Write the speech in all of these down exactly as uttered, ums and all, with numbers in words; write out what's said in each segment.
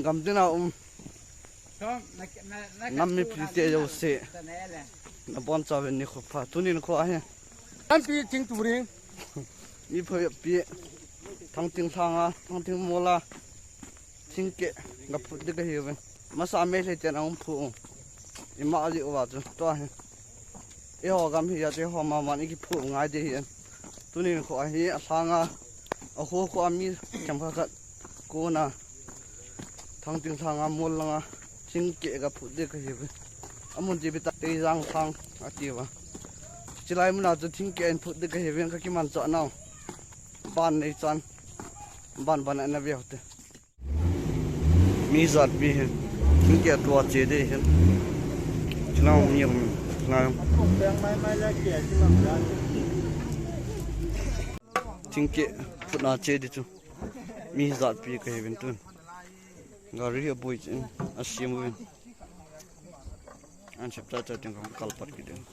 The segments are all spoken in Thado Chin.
Gamtina um nam mipi te jouse, nabonchauvin nikho pha. Tuni nikho ahi. Lampi thing turing. Mi phopi Thangting lhanga, Thangting mola thingkeh gaphut ding kahiuvin. Masa Meitei ten ahung phu u. Ima jeh uva chu tua hi. Eiho gam hi ati ho maman ikiphu ngai ding ahin. Tuni nikho ahi, alhanga, akho kho a mi themkhat khat kona Thangting lhanga mol langa thingkeh gaphut ding kahiuve. Amun chu ipi ta, Teijang lhang atiuva. Chulai muna chu thingkeh in phut ding kahiuvin, kakimanchah nau. Ban neichan, ban ban ana veute. Mi jatpi hi thingkeh tua che ding ahin. Chulai mi um, chulai um. Thingkeh phutna che ding chu mi jatpi kahiuvin tun. Gari hi aboi chen, asem uvin. An sep cha cha teng kong kal pat kit ding.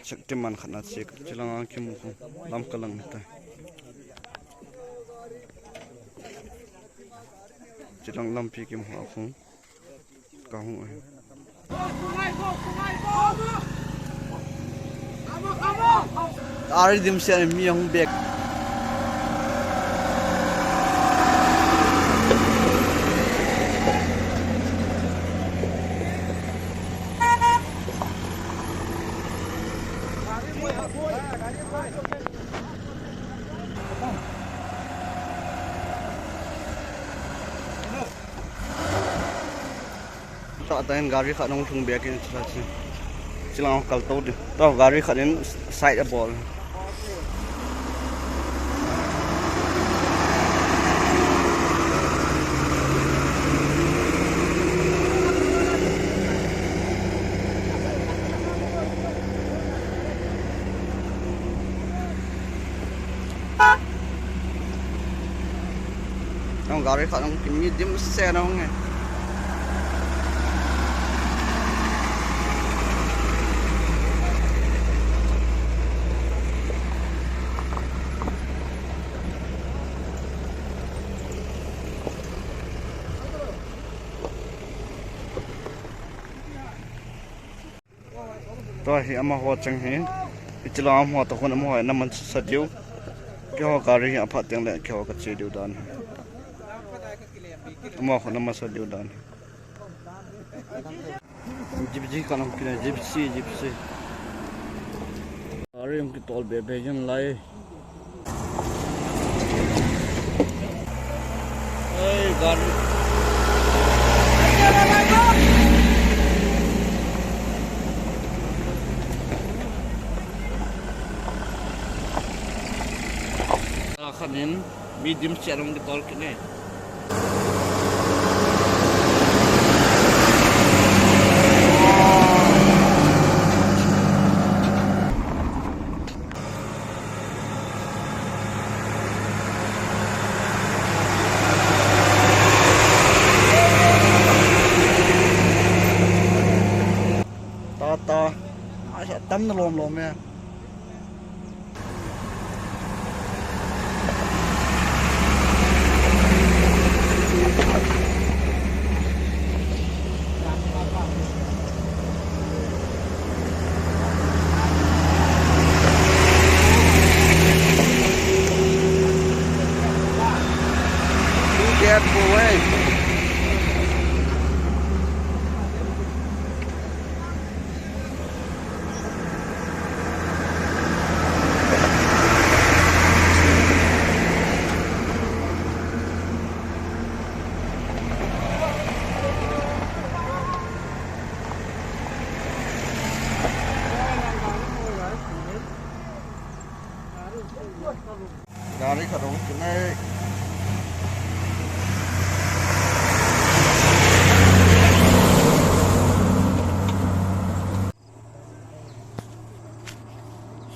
Shaktiman khat na che, chulanga kimu khu, lam kalang tai. Chulang lampi kimu khu. Kahung ahi. Ari dimset mi ahung bek. Tah tah in gari khat hung lhung bek in, chulai chu. Chulai kal to ding. Tah gari khat in side a bol. Ang gari khat hung kimi dimset hung e. Tua hi amaho chang hi. Hiche lang amaho toh khun amaho in ana masa diu. Keiho gari hi aphat teng le keiho kache diu dan hi. Amaho khun ana masa diu dan hi. Gypsy ka nang kina, gypsy, gypsy. Gari jong kitol be be jeng lai. Ei, gari. Khat in mi dimset hung kitol kit ne. Tata. Ai, tamna lom lom e. Be careful, eh. Gari khat hung kinai.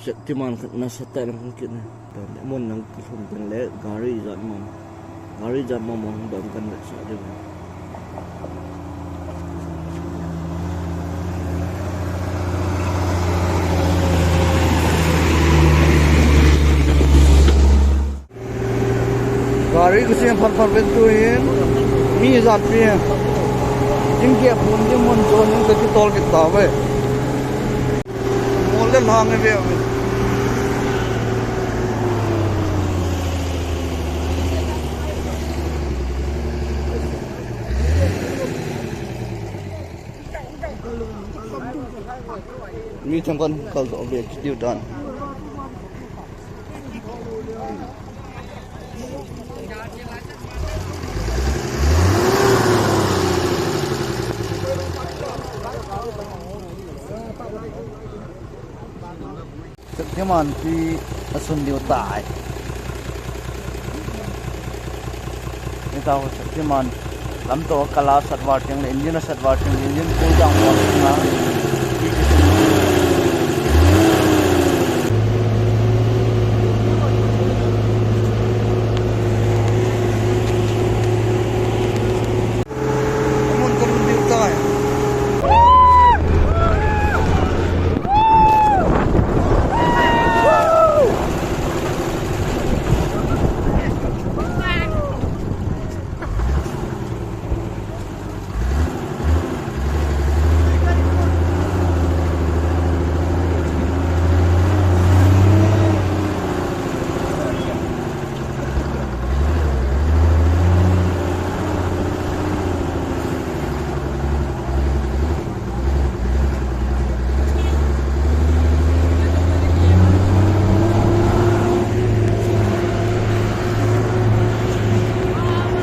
Shaktiman khat nasatah in ahung kit ne. Mun nang kilhum teng le gari ijat mama. Gari ijat mama hung dong kan vetsah diu. Gari Gari kasem phat phat uvin tuhin mi ijat pi. Jingkeh phun ding mun chon in kakitol kit tauve. Mol le lhang ive uve. Mi themkhat kal doh ve kitiu dan. Shaktiman pi asun diu tai. Nitah Shaktiman lamto kala sat val teng le, engine a sat val teng le, engine cool down val teng na. Amun kalhung diu tai.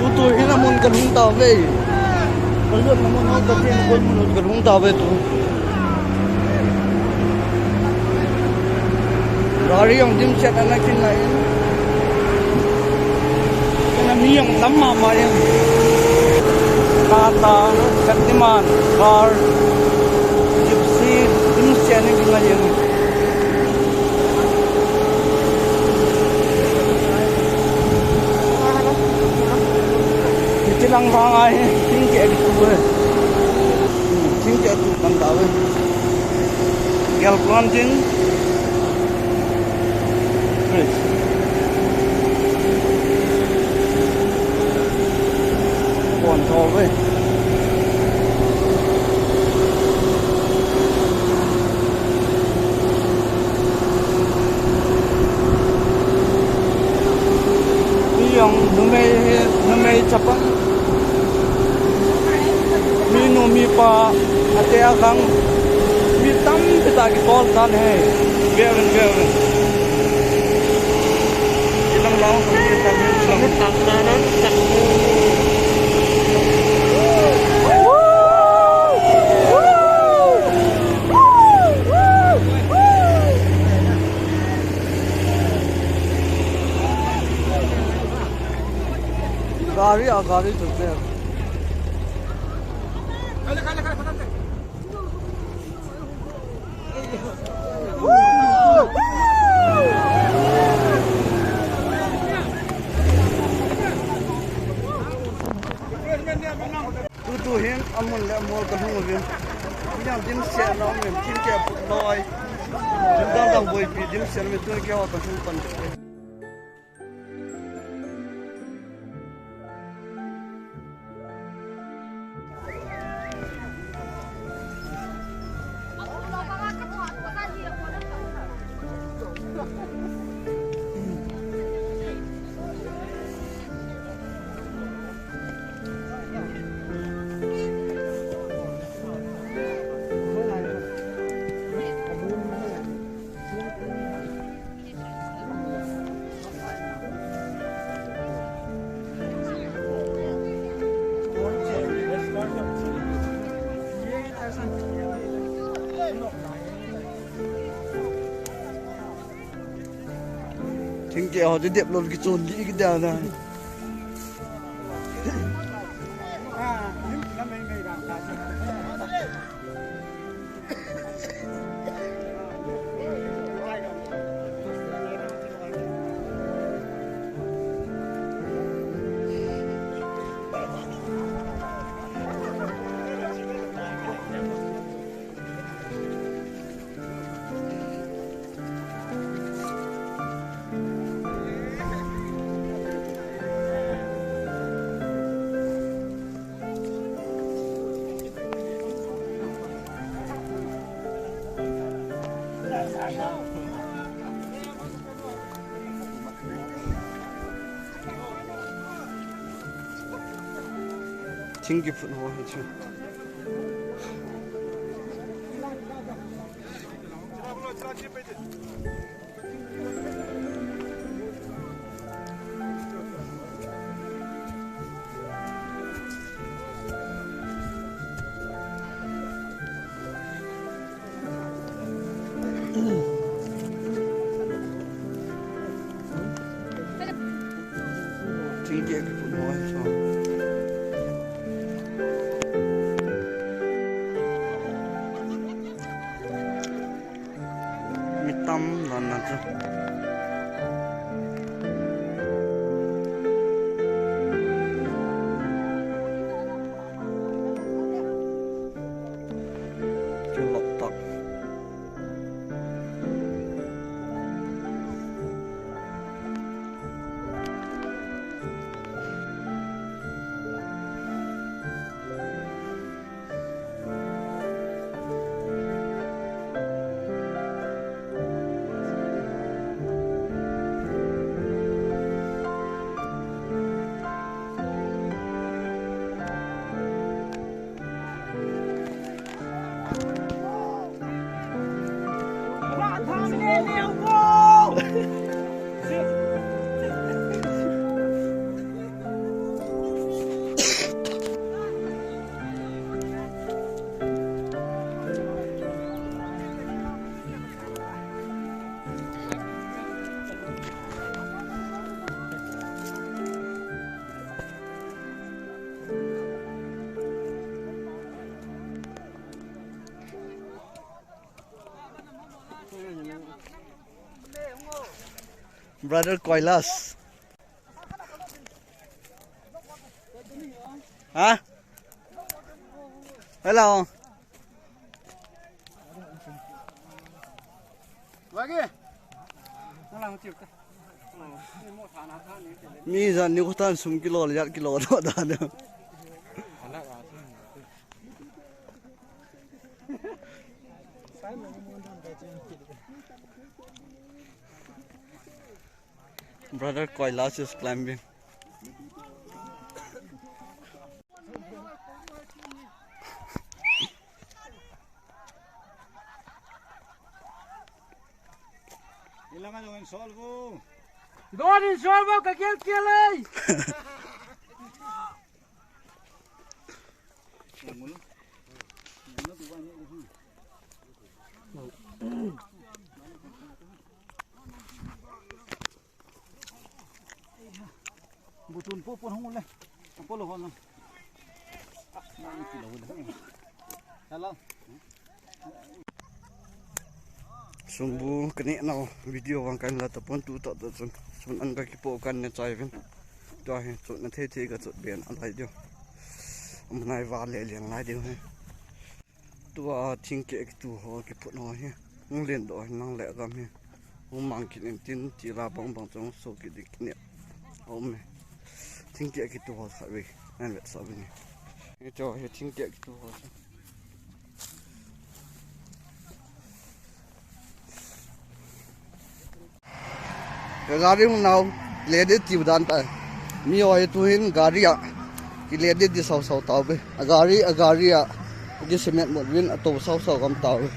Tutu hin amun kalhung tauve. Kalhung amun hung katin, kalhung tauve tu. Gari jong dimset ana kin lai in. Ana mi jong tam mama in. Tata, Shaktiman, Thar, Gypsy, dimset ana kin lai in. Hiti lang vang ahi, thingkeh kitu e. Thingkeh tu kan tauve. Gel planting. Bridge. Bon tho ve. Mi jong numei, numei chapang. Minu mipa, ate agang, mi tampi tah kitol tan ahi. Veuvin, veuvin. Kilang lang, kilang lang. Gari a, gari chu che. Tutu hin amun le amol kalhung uvin. Yang dimset na um in, thingkeh put loi. Thil dang dang boipi dimset na um in, tun keiho kalhung pan. Thingkeh ho chu dep lou kichon ding kidel na. Thing kiphut ho hi chu. Thingkeh kiphut ho hi chu. Mi tam dan dan chu. Chu lop tak. Brother Kailash. Ha? Hello. Mi jan ni kho tan sum kilo le jat kilo doh dan. Brother Kailash is climbing. Ilanga dong in solvo. Don in solvo ka kel kel ei. Butun po pon hong le. Po lo hon. Hello. Sumbu kani nau video vang kan la tapon tu ta ta chun. Sun an ka kipo kan ne chai vin. Tua hi chun na thei thei ka chut ben an lai diu. Am nai va le liang lai diu hi. Tua thingkeh kitu ho kiphut ho hi. Hung len doh hi nang le gam hi. Hung mang kit in tin ti la bang bang chang so kit dik ni. Aum e. Thingkeh kitu ho khat ve. Nan vet sa ve ni. Ni cho hi thingkeh kitu ho. Ka gari hung nau, le de tiu dan ta. Mi oi tu hin gari a. Ki le de di sau sau tau be. A gari, a gari a. Di cement mot vin a to sau sau gam tau be.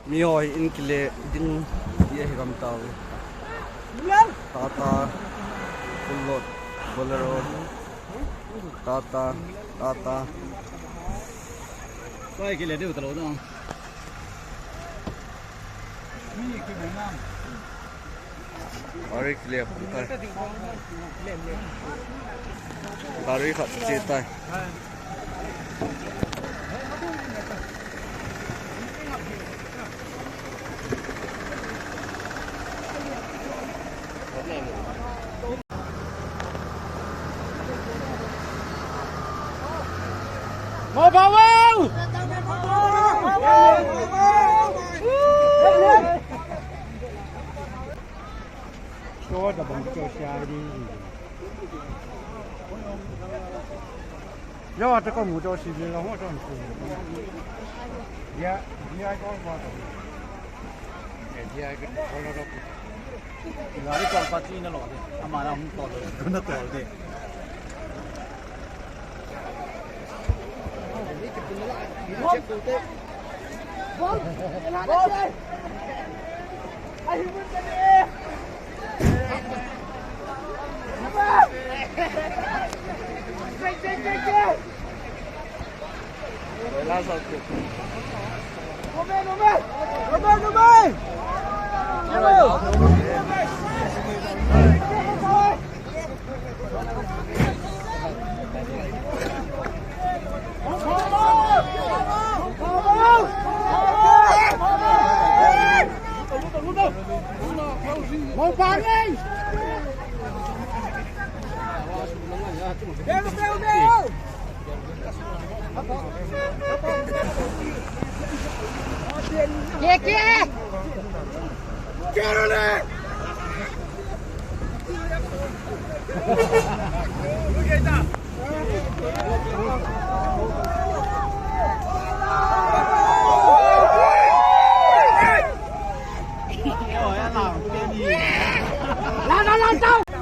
Mi hoi in kile ding ti ahi gam tau. Tata, Bullet, Bolero, Tata, Tata. Koi kile ding talo na. Mi kile na. Gari kile phung tai. Gari khat che tai. Yo, te ko mu to si ni lo ho to ni. Ya, ya ko ko. Ya ko ko lo. La ri ko pa ti na lo de. Ama na mu to lo. Ko na to de.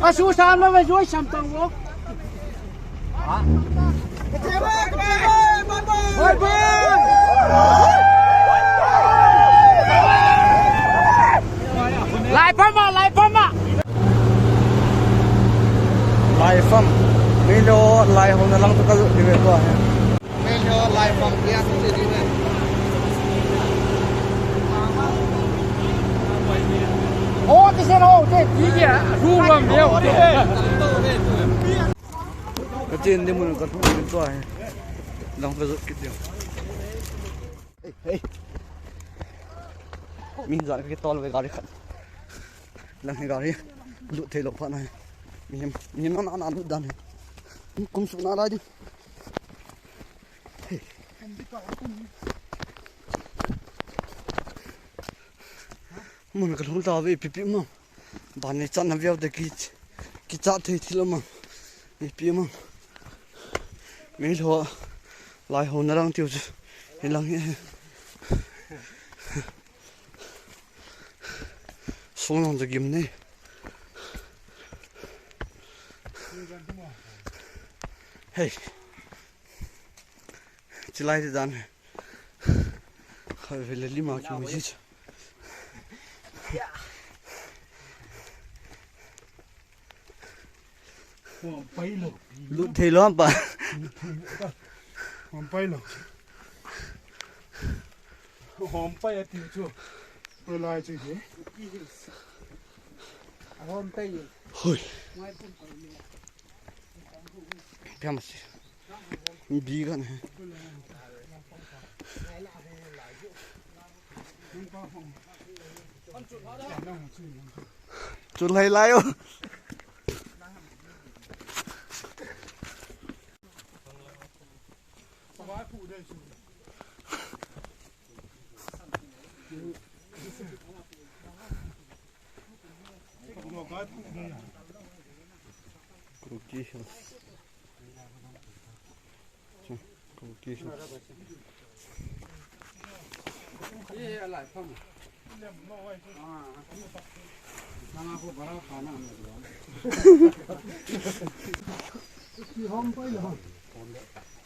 Asu san ma ve joi sam tang wo. Lai pam ma, lai pam ma. Lai pam. Meilhei lai hon na lang to ka di ve to. Meilhei lai pam dia tu di ve. Oh, ti se no, te di dia. Ru lam dia. Ka chen ni mun ka thu ni to ai. Lang ka zot kit dia. Hey, hey. Mi jan ka tol ve gari khat. Lang hi gari. Lut thei lo pha na. Mi hem, mi hem na na lut dan. Kum su na lai di. Hey. Mun ka lhung ta ve pipi mo. Ban ni chan na viau te ki, ki cha thei thil ma. Ni pi ma. Meilhei lai ho na lang tiu chu. Hi lang hi. Song lang chu gim nei. Hey. Chilai te dan. Khai ve le lima ki mu ji. Hom pai lo. Lut thei lo pa. Hom pai lo. Hom pai ati chu. Pai lai chu hi. Hom pai. Hoi. Pia ma si. Bi gan he. Chu lai lai o. Kuki Hills. Kuki Hills.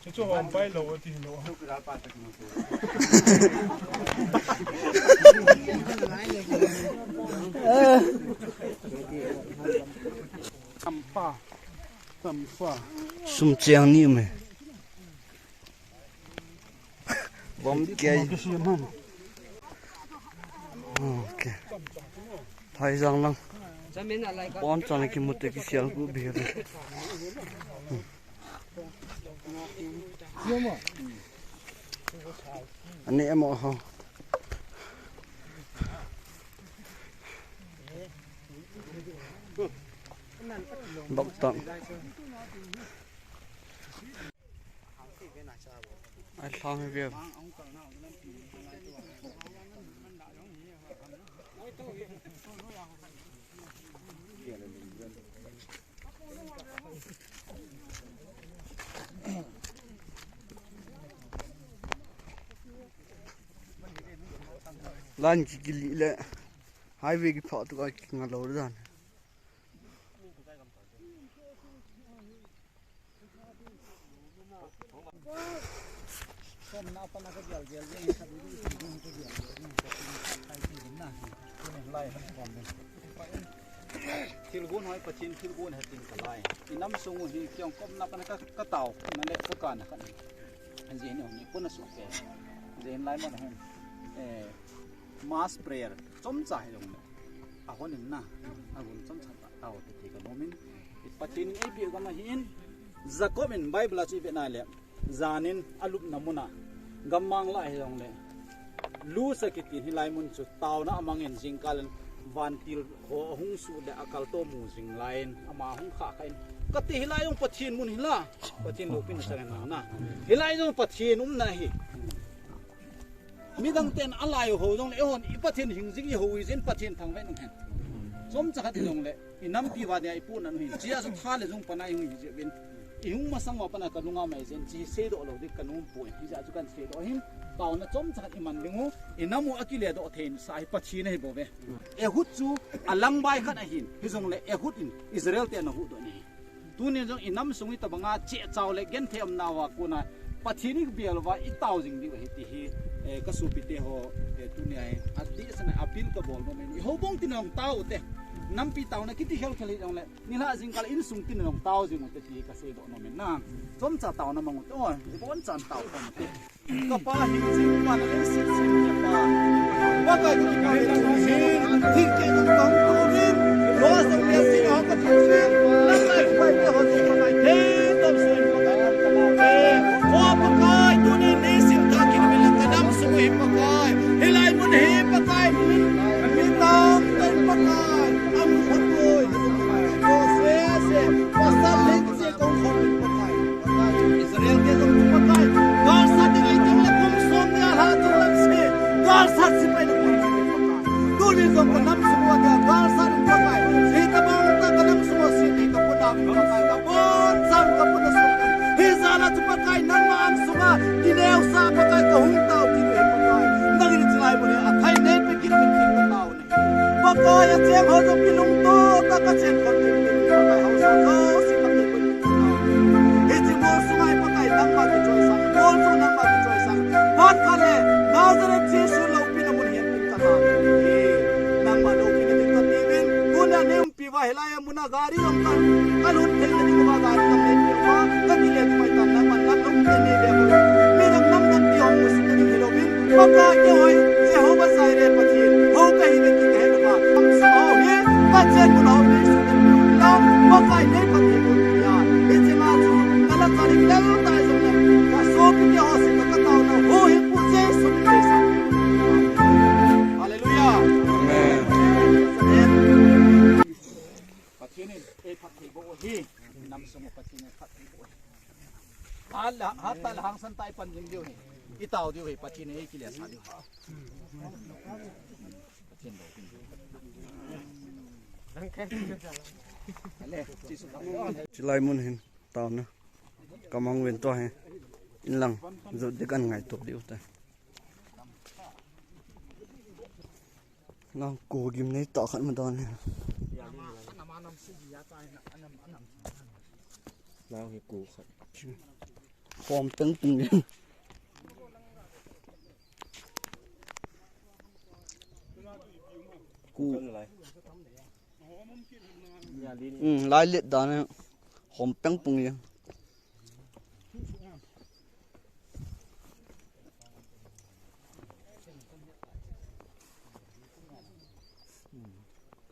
Chu chu hom pai lo ti lo. Sampa. Sampa. Sum chiang ni me. Bom kei. Okay. Phai jang lang. Pon chan ki mu te ki sial ku bi. Ani emo ho. Bak tang. Ai, lhang hi ve. Lan kikili le highway kiphah tu ka kinga lo dan. Thilgon hoi Pathen thilgon hetin ka lai. I nam sung u hi kiong kom na pan ka, ka tao na le ka ka na ka ni. Jin ni pun na su pe. Jin lai mo na hin. Eh, mass prayer. Chomcha hi jong le. A hon in na. A gun chomcha ta tao te ti ka nomin. I Pathen in ei pi ka ma hin. Jacob in Bible a chu i ve na le. Janin a lupna muna gammang lah hi jongle, Luz akitin hilai mun chu taona amangin jingkal in vantil ho ahung su le akalto mu jing laiyin ama hung kha kha in, kati hilai jong Pathen mun hila, Pathen loupina chang in na. Hilai jong Pathen umna hi. Midang ten alai ho jongle, eihon i Pathen hing jing i ho i jin Pathen thangvah in um hen. Chomcha khat hi jongle, i nampi uva dia i puna nu hin. Chia su tha le jong pana i hung hi jeh uvin. I hung masang uva pana ka nunga mai jin, chi seidoh lou ding ka nom poi. Hijeh chun kan seidoh hin. Taona chomcha khat i man ding u. I nam u akile doh thei in sa hi Pathen ahi bou ve. Ehud chu alangbai khat ahin. Hijongle Ehud in Israel te ana huhdoh in ahi. Tunin jong i nam sung i tabanga cheh chau le genthei umna uva kona Pathen i bel uva i tao jing diu ahi ti hi, eh, ka sopite ho, eh, tunia hi adeh sena appeal ka bol nom in. I houbung tin jong tao u te. Nampi taona kiti khel khel hi jongle, nilhah jingkal insung tin jong tao jing u te ti hi ka seidoh nom in na. Chomcha taona mang u te. Oi, i bonchan tao u te. Ka Pa hing jing Pa, na leiset sem Pa. Pakai ka kipah e, hing, hing ke ka kong ko min. Lo sa le si ho ka tu sin. Lam lai pai te ho si Pakai. He, tom sin Pakai. He, o Pakai, tuni nisim takin min la ka nam sung hi Pakai. Hilai mun hi Pakai. Min tam ten Pakai. Am khat koi. Ko se se. Pasal hing Israel te jong chu Pakai, galsat ding ahi teng le kum som nia lha chung lang se, galsat sepai na pui ding Pakai. Tuni jong ka nam sung uva dia galsat ding Pakai. Hitabang tah ka nam sung uva se ding ka puna Pakai, ka bonchan ka puna sung. Hijeh a chu Pakai nangma angsunga kineosah Pakai ka hung tao kit u hi Pakai. Nangin chulai mun hi athai nei pe kit in ka tao u. Pakai, acheng ho jong kilungto tah a ka cheng khom ding in Pakai, haosa jouse ka pe poi. Hiche bol sunga hi Pakai nangma kichoisang, bol chu nangma kichoisang. Phat khat le Nazareth Jesu loupina mun hihen ding ka tao u. Nangma loupina ding ka ti uvin, tuna nei umpi uva hilai a muna gari jong ka, ka lut thei na ding uva gari jong nei pe uva, ka ti le ti mai tan nangma na lung te nei le uva. Midang namdang ti hung musit na ding hilou vin. Pakai keiho hi Jehovah Jireh Pathen, hou kahi ve ti kahe lou va. Am sa ho hi, ka chen mun ho hi, su kan lang, Pakai nei Pathen mun hi a. Hiche nga chu, na la ka ring lel tai jong le, ka sopi keiho sin ka tao na, ho hi Pu Jesu min Jesu. Hallelujah. Amen. Amen. Pathen in ei phatthei boh u hi, nam sung u Pathen in phatthei boh u hi. Hat la, hat tah le hangsan tah i pan jing diu hi. I tao diu hi, Pathen in ei kile sa diu hi. Pathen lo kin. Ale, Jesu ka. Chulai mun hin taona ka mang uvin tua hi. Inlang jot ding kan ngaito diu ta. Nang ko gim nei tah khat ma dan le. Nang hi ko khat. Khom peng peng le. Ko. Hmm, lai let dan le. Khom peng peng le.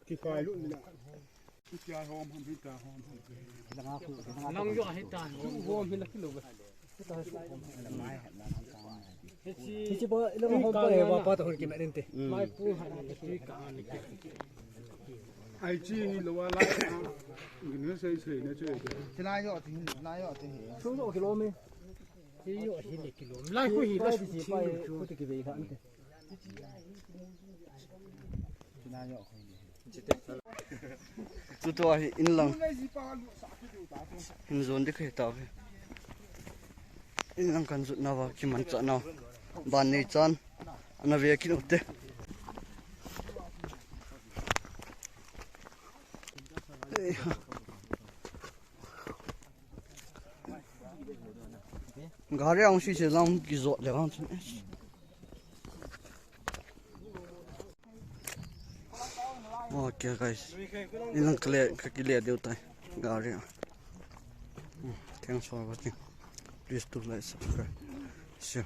Kipai lut ni la. Kipai hom ham hita hom ham. Nang yo hita hom. Hom hila kilo ba. Hichi ba ila hom pa e ba pa ta hon ki ma nin te. Mai pu ha ni ti ka ni. Ai chi ni lo wa lai. Ni ne sei sei ne che. Ti na yo ti, na yo ti. Su yo kilo me. Ti yo hi ni kilo. Lai ku hi la su chi. Ku ti ki ve kha ni te. Ti na yo ko ni. Tutua hi inlang hin jon ding kahi tauve. Inlang kan jotnauva kimanchah nau ban neichan ana ve kit ute. Gari ahung sise lang kijot le vang chun. Okay guys, inlang kale, kakile diu tai gari a. Thanks for watching. Please do like, subscribe, share.